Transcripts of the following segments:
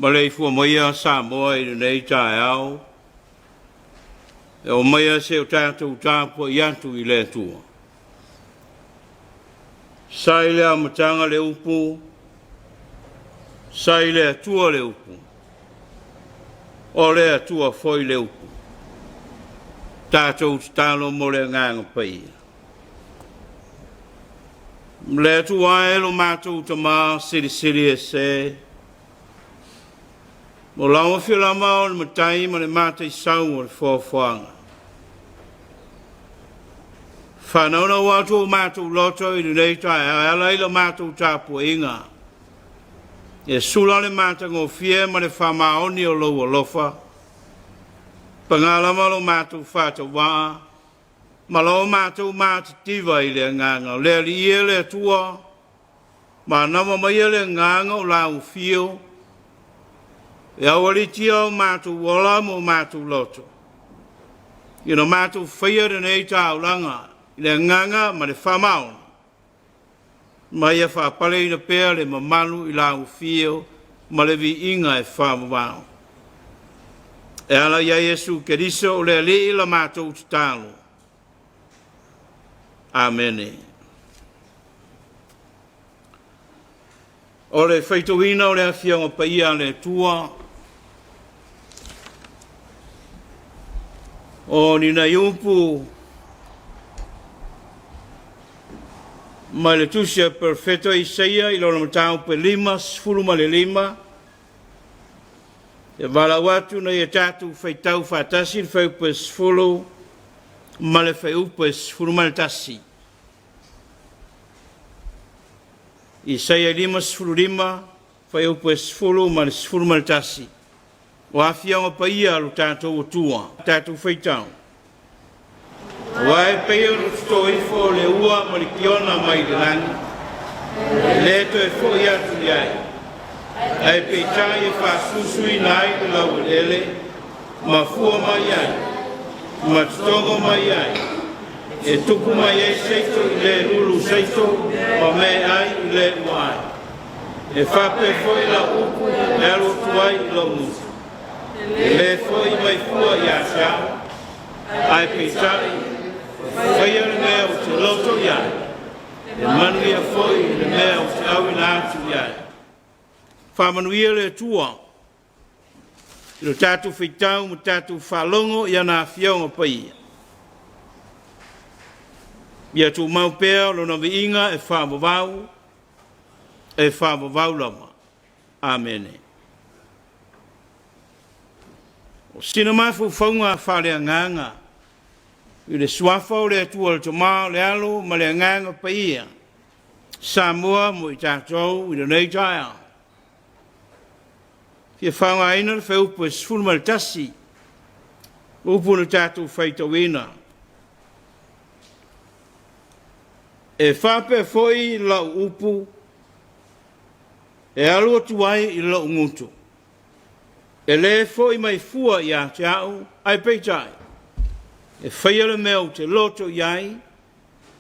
Maleifua maia Samoa i lenei taeao, e omaia se o tatou tapuai atu i le Atua. Sa i le amataga le upu, sa i le Atua le upu, o le Atua foi le upu. Tatou tatalo mo le Agaga Paia. Le Atua e lo matou Tama silisili ese, o lau afio lava o le matai ma le mataisau o le foafoaga. Whanaunau atu o matou loto i lenei taeao e ala i la matou tapuaiga. E sula le matagofie ma le faamaoni o lou alofa. Paga lava lo matou faatauvaa ma lo matou matitiva i le agaga o le Alii e le Atua, manava mai le agaga o lau afio, e aualiitia o matou ola ma o matou loto, ina matou faia lenei taulaga i le agaga ma le faamaoni, ma ia faapaleina pea le mamalu i lau afio ma le viiga e faavavau. E ala ia Iesu Keriso o le Alii la matou tatalo. Amene. O le faitauina o le Afioga Paia a le Atua, o ni nai upu mai le Tusi a Perofeta Isaia i lona mataupu e 55, e valaau atu ina ia tatou faitau faatasi le fuaiupu e 10 ma le fuaiupu e 11. Isaia 55, fuaiupu e 10 ma le 11. O afioga paia a lo tatou Atua, tatou faitau. Aua e pei ona toto ifo le ua ma le kiona mai le lagi, e le toe foi atu i ai, ae peitai e faasusuina ai le laueleele, ma fua mai ai, ma totogo mai ai, e tupu mai ai seito i le lulu seito, ma me ai i le ua ai. E faapea foi lau upu e alu atu ai i lou gutu. E le foi mai fua ia te au, ae peitai, faia le mea ou te loto i ai, e manuia foi le mea ou te auina atu i ai. Faamanuia le Atua i lo tatou faitau ma tatou faalogo i ana afioga paia. Ia tumau pea lona viiga e faavavau, e faavavau lava. Amene. O sina mafaufauga faaleagaga i le suafa o le Atua le Tama o le Alo ma le Agaga Paia, Samoa mo i tatou i lenei taeao. Fia faaaogaina le fuaiupu e 11, upu na tatou faitauina. E faapea foi lau upu e alu atu ai i lou gutu, e le foi mai fua ia te au, ae peitai, e faia le mea ou te loto i ai,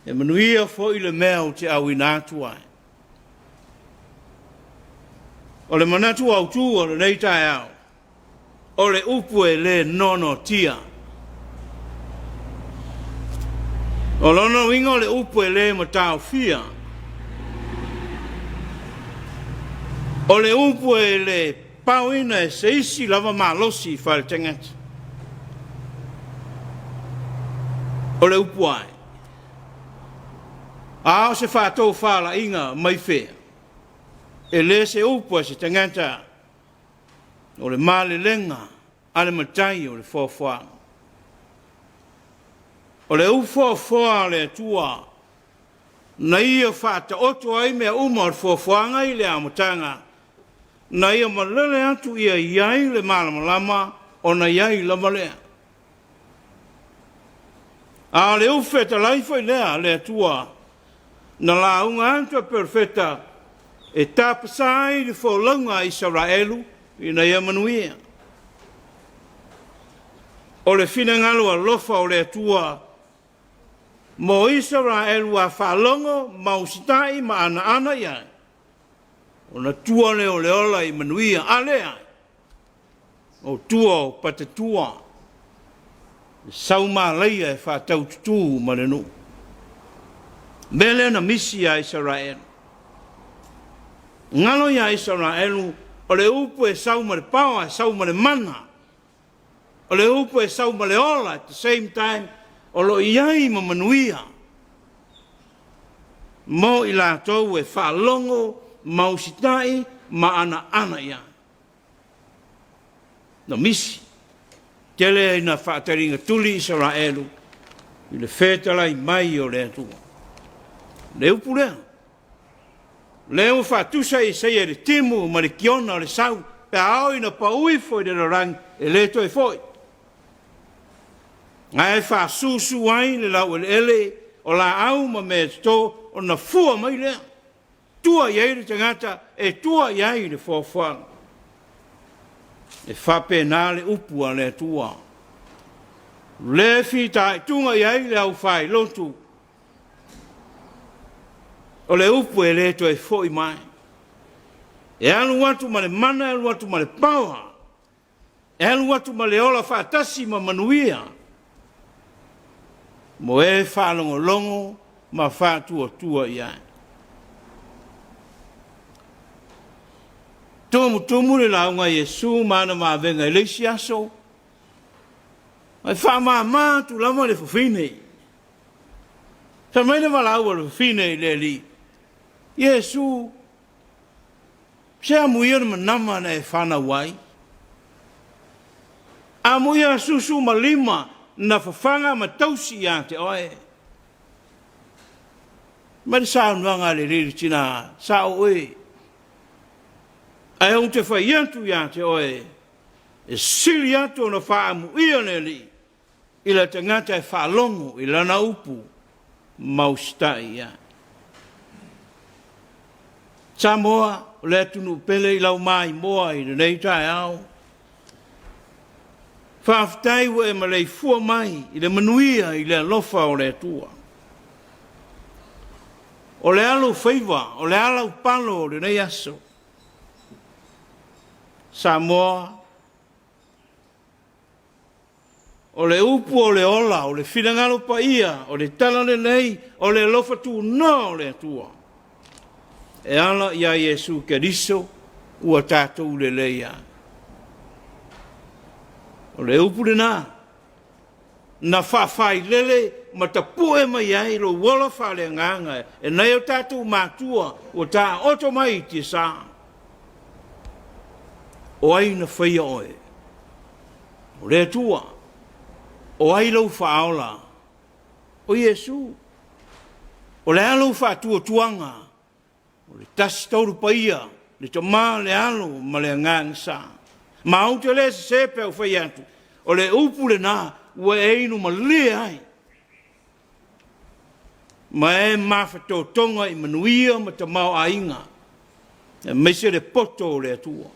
e manuia foi le mea ou te auina atu ai. O le manatu autu o lenei taeao, o le upu e le noanoatia. O lona uiga o le upu e le mataofia. O le upu e le paoina e se isi lava malosi faaletagata. O le upu ai, a o se faatofalaiga mai fea, e le se upu a se tagata, o le malelega a le matai o le foafoaga. O le ufoafoa a le Atua, na ia faataoto ai mea uma o le foafoaga i le amataga, na ia malele atu ia i ai le malamalama ona i ai lava lea. A o le ufetalai foi lea a le Atua, na lauga atu e perofeta e tapasa ai le folauga a Isaraelu ina ia manuia. O le finagalo alofa o le Atua mo Isaraelu a faalogo ma usitai ma anaana i ai, ona tua lea o le ola i manuia. A lea, O tua o Patatua, le saumalaia e faataututū ma le nuu. Mea lea na misi ia Isaraelu. Galo ia Isaraelu, o le upu e sau ma le power, e sau ma le mana. O le upu e sau ma le ola, at the same time, o lo o i ai ma manuia mo i latou e faalogo ma usitai ma anaana i ai. Na misi. Tele ina faataligatuli Isaraelu i le fetalai mai o le Atua. Le upu lea, lea ua faatusa Isaia i le timu ma le kiona o le sau, pe a oo ina pau ifo i le lalolagi, e le toe foi. Ae faasusu ai le laueleele o laau ma mea e toto, ona fua mai lea, tua i ai le tagata e tua i ai le foafoaga. E faapena le upu a le Atua, le fitaituga i ai le aufailotu, o le upu e le toe foi mai. E alu atu ma le mana, e alu atu ma le power, e alu atu ma le ola faatasi ma manuia mo e faalogologo ma faatuatua i ai. Tumutumu le lauga a Iesu ma ana vavega i le isi aso, ae faamama atu lava le fafine. Fai mai le valaau a le fafine i le Alii, Iesu, se amuia le manama na e fanau ai. Amuia susu ma lima na fafaga ma tausi ia te oe. Mai le saunoaga a le alii i le tina, Sao oe, ae ou te fai atu ia te oe, e sili atu ona faaamuia le Alii i le tagata e faalogo i lana upu ma usitai i ai. Samoa, o le atunuu pele i lau maimoa i lenei taeao. Faafetai ua e maleifua mai i le manuia i le alofa o le Atua. O le alofaiva, o le alaupalo o lenei aso, Samoa, o le upu o le ola, o le finagalo paia, o le talalelei, o le alofa tunoa o le Atua, e ala iā Iesu Keriso ua tatou lelei ai. O le upu lena na faafailele ma tapue mai ai lou ola faaleagaga e nai o tatou matua ua taoto mai i tiasa. O ai na faia oe? O le Atua. O ai lou faaola? O Iesu. O le a lou faatuatuaga? O le Tasi Tolu Paia, le Tama, le Alo ma le Agaga Sa. Ma ou te le sese pe a ou fai atu, o le upu lena ua e inu malie ai ma e mafatotoga i manuia ma tamaoaiga, aemaise le poto o le Atua.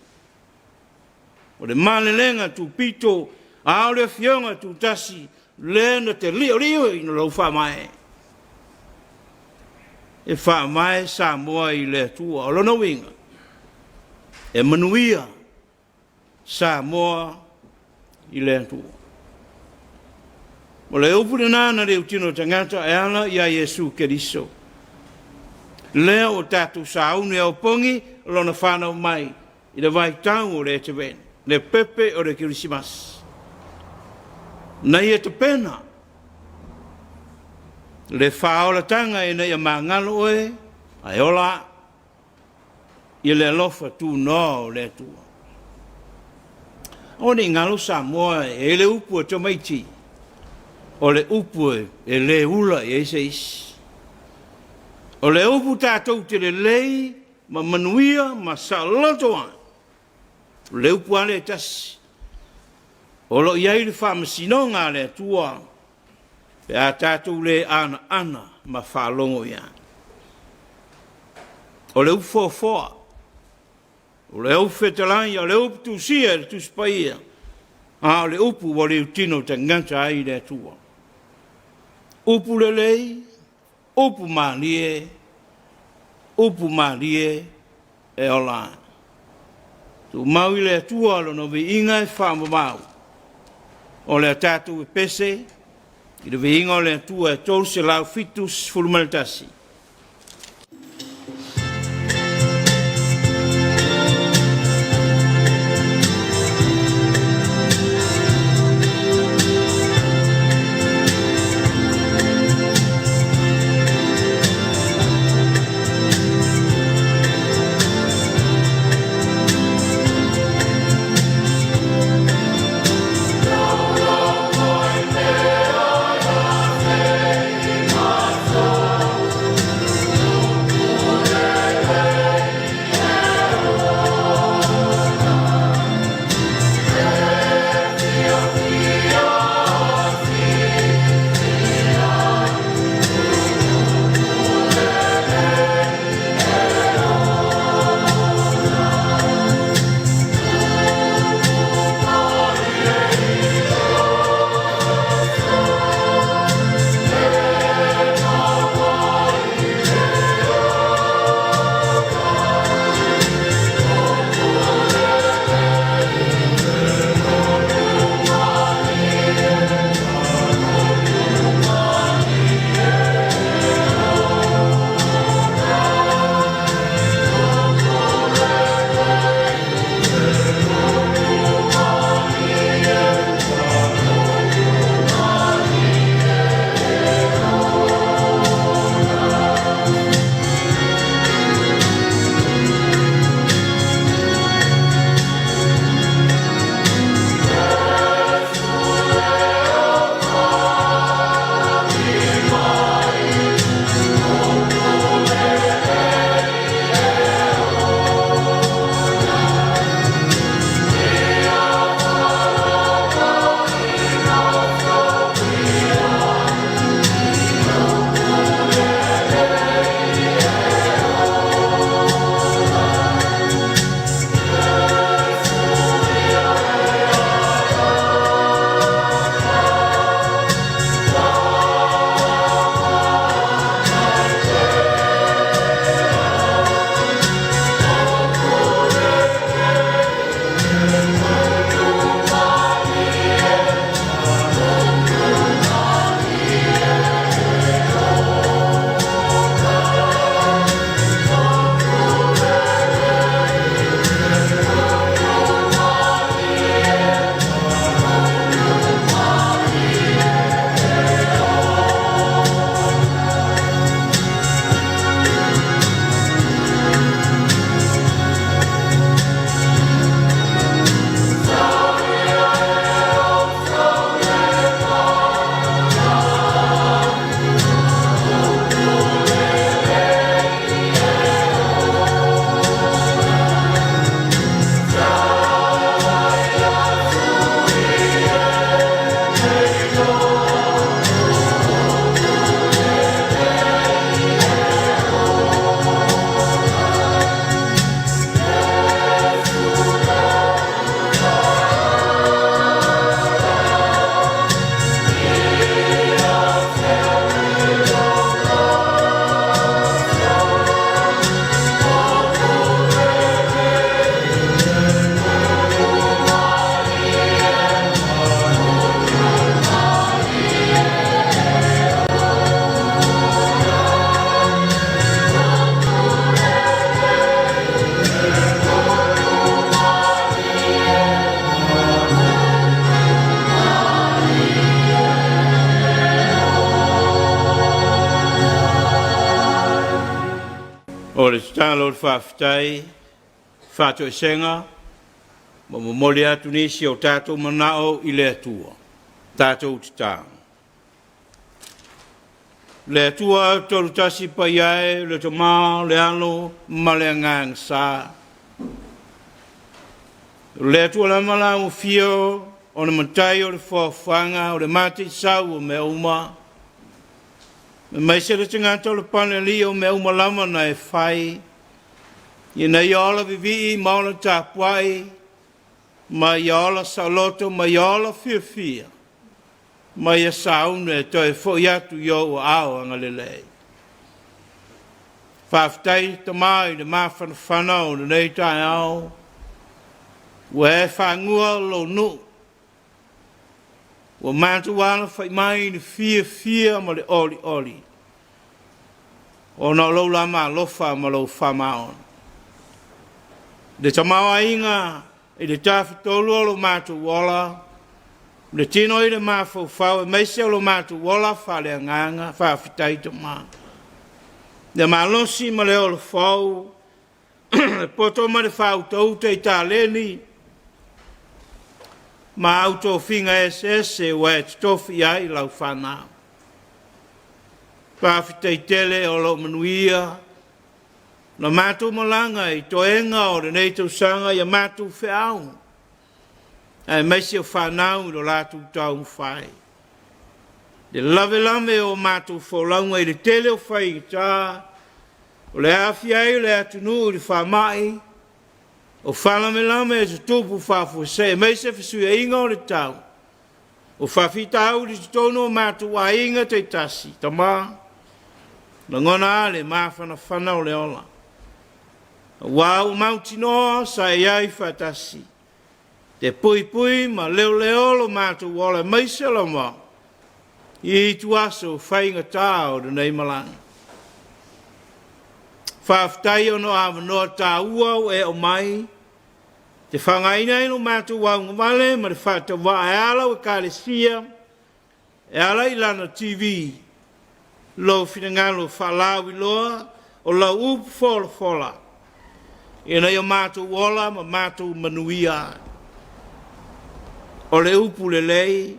O le malelega tupito, a o le afioga tutasi, lea na te liolio ina lou faamae. E faamae Samoa i le Atua. O lona uiga, e manuia Samoa i le Atua. O le upu lena na liutino tagata e ala iā Iesu Keriso. Lea ua tatou sauni e opogi lona fanau mai i le vaitau o le Eteveni, le pepe o le Kerisimasi. Na ia tapena le faaolataga ina ia magalo oe ae ola i le alofa tunoa o le Atua. Aua ne i galo Samoa e i ai le upu a tamaiti, o le upu e le ula i ai se isi. O le upu tatou te lelei ma manuia ma saoloto ai, o le upu lava lea e tasi, o lo o i ai le faamasinoga a le Atua pe a tatou le anaana ma faalogo i ai. O le upu foafoa, o le upu fetalai, o le upu tusia e le Tusi Paia, a o le upu ua liutino tagata ai le Atua. Upu lelei, upu malie, upu malie e ola ai. Tumau i le Atua lona viiga e faamamau o le a tatou pepese i le viiga o le Atua e 371. O le tatalo o le faafetai, faatoesega, ma momoli atu nisi o tatou manao i le Atua, tatou tatalo. Le Atua tolu tasi paia e, le Tama, le Alo ma le Agaga Sa. O le Atua lava la ua fio o le matai o le foafoaga o le mataisau o mea uma, aemaise le tagata o le palealii o mea uma lava na e fai, ina ia ola vivii ma ola tapuai, ma ia ola saoloto ma ia ola fiafia, ma ia saune e toe foi atu i ou aao agalelei. Faafetai Tama i le mafanafana o lenei taeao. Ua e fagua lou nuu, ua matou alafai mai i le fiafia ma le olioli, ona o lou lama alofa ma lou faamaoni. Le tamaoaiga i le tafatolu o lo matou ola, le tino i le mafaufau aemaise o lo matou ola faaleagaga, faafetai Tama. Le malosi ma le ola fou, le poto ma le faautauta i taleni ma au tofiga eseese ua e totofi i ai lau fanau. Faafetai tele o lo o manuia la matou malaga i toega o lenei tausaga i a matou feau, aemaise o fanau i lo latou taumafai. Le lavelave o matou folauga i le tele o faigata o le aafia ai o le atunuu i le faamai, o faalavelave e tutupu faafuasei aemaise fesuiaiga o le tau, o faafitauli i totonu o matou aiga taitasi. Tama, e lagona lava le mafanafana o le ola, aua ua mautinoa sa e i ai faatasi e puipui ma leoleo lo matou ola aemaise lava i ituaso faigata o lenei malaga. Faafetai ona o avanoa taua ua e aumai e faaaogaina ai lo matou augavale ma le faatauvaa e ala i Ekalesia, e ala i Lana TV, lou finagalo faalauiloa o lau upu folafola ina ia matou ola ma matou manuia ai. O le upu lelei,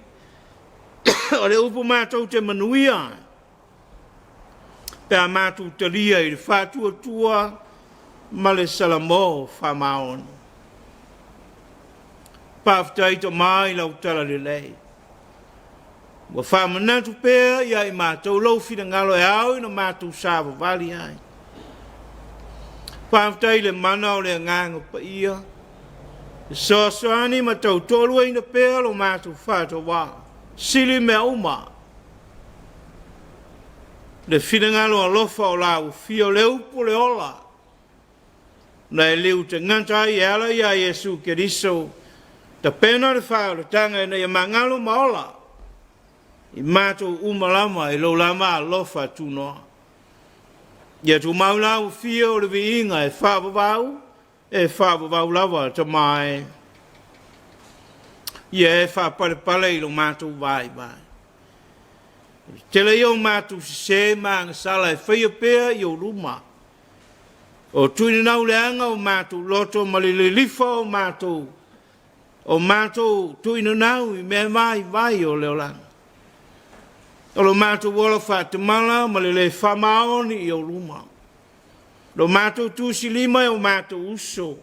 o le upu matou te manuia ai, pe a matou talia i le faatuatua ma le salamo faamaoni. Faafetai Tama i lau talalelei, ua faamanatu pea ia i matou lou finagalo e ao ina matou savavali ai. Faafetai i le mana o le Agaga Paia, e fesoasoani ma tautoaluaina pea lo matou faatauvaa, sili mea uma le finagalo alofa o la Ufia, o le upu o le ola, na e liutagata ai e ala ia Iesu Keriso, tapena le faaolataga ina ia magalo ma ola i matou uma lava i lou lama alofa tunoa. Ia tumau la ufia o le viiga e faavavau, e faavavau lava Tama e. Ia e faapalepale i lo matou vaivai. O le tele ia o matou sese ma agasala e faia pea i ou luma. O tuinanau leaga o matou loto ma le lilifa o matou o matou tuinanau i mea vaivai o le olaga. O lo matou ola faatamala ma le le faamaoni i ou luma. Lo matou tusilima e o matou uso,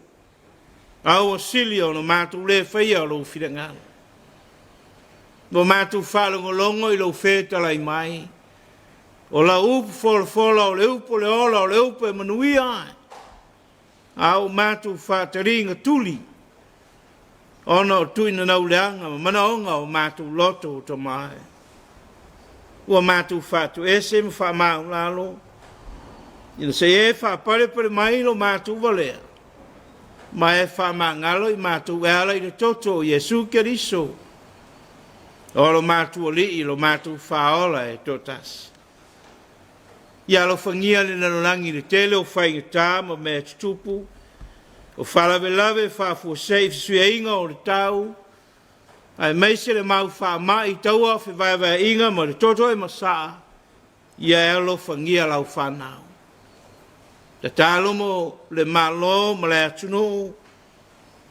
a ua sili ona matou le faia lou finagalo. Ua matou faalogologo i lou fetalai mai, o lau upu folafola o le upu o le ola, o le upu e manuia ai, a ua matou faataliga tuli, ona o tuinanau leaga ma manaoga o matou loto o tama e. Ua matou faatoese ma faamaualalo, ina se i e faapalepale mai lo matou valea, ma e faamagalo i matou e ala i le toto o Iesu Keriso, o lo matou Alii, lo matou Faaola e toatasi. Ia alofagia le lalolagi i le tele o faigata ma mea tutupu, o faalavelave faafuasei i fesuiaiga o le tau, aemaise le mau faamai taua fevaevaeaiga ma le toto e masaa, ia e alofagia lau fanau. Tatalo mo le Malo ma le atunuu,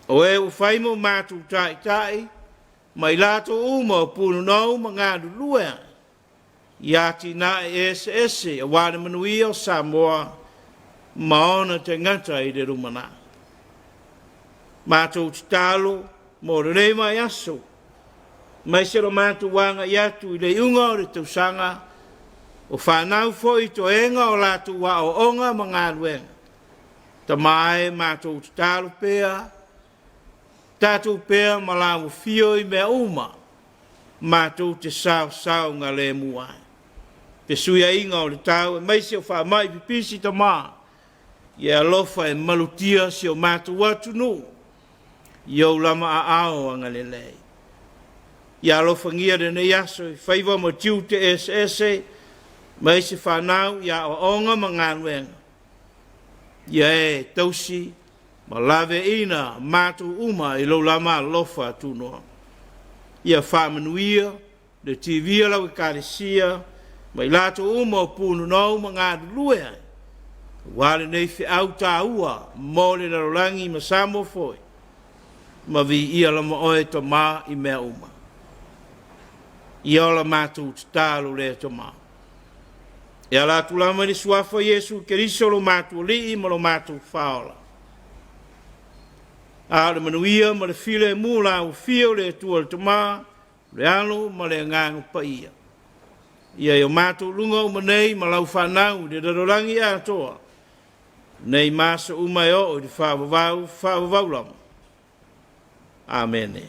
o e ua fai mo matou taitai, ma i latou uma o punonou ma galulue ai i atinae eseese aua le manuia o Samoa ma ona tagata i le lumanai. Matou tatalo mo lenei vaiaso, aemaise lo matou agai atu i le iuga o le tausaga, o fanau foi i toega o latou aoaoga ma galuega. Tama e, matou tatalo pea, tatou pea ma lau afio i mea uma, matou te saosaogalemu ai. Fesuiaiga o le tau aemaise o faamai pipisi Tama, ia e alofa e malutia si o matou atunuu. I ou lama aao agalelei. Ia alofagia lenei aso i faiva ma tiute eseese ma isi fanau i aoaoga ma galuega. Ia e tausi ma laveaiina matou uma i lou lama alofa tunoa. Ia faamanuia le TV a lau Ekalesia ma i latou uma o punonou ma galulue ai, aua lenei feau taua mo le lalolagi ma Samoa foi, ma viia lava Oe Tamā i mea uma. Ia ola matou tatalo lea Tamā. E ala atu lava i le suafa o Iesu Keriso lo matou Alii ma lo matou Faaola. A o le manuia ma le filemu o la uafia o le Atua le Tamā, le Alo ma le Agaga Paia. Ia i o matou luga uma nei ma lau fanau i le lalolagi atoa, nei ma aso uma e oo i le faavavau, faavavau lava. Amene.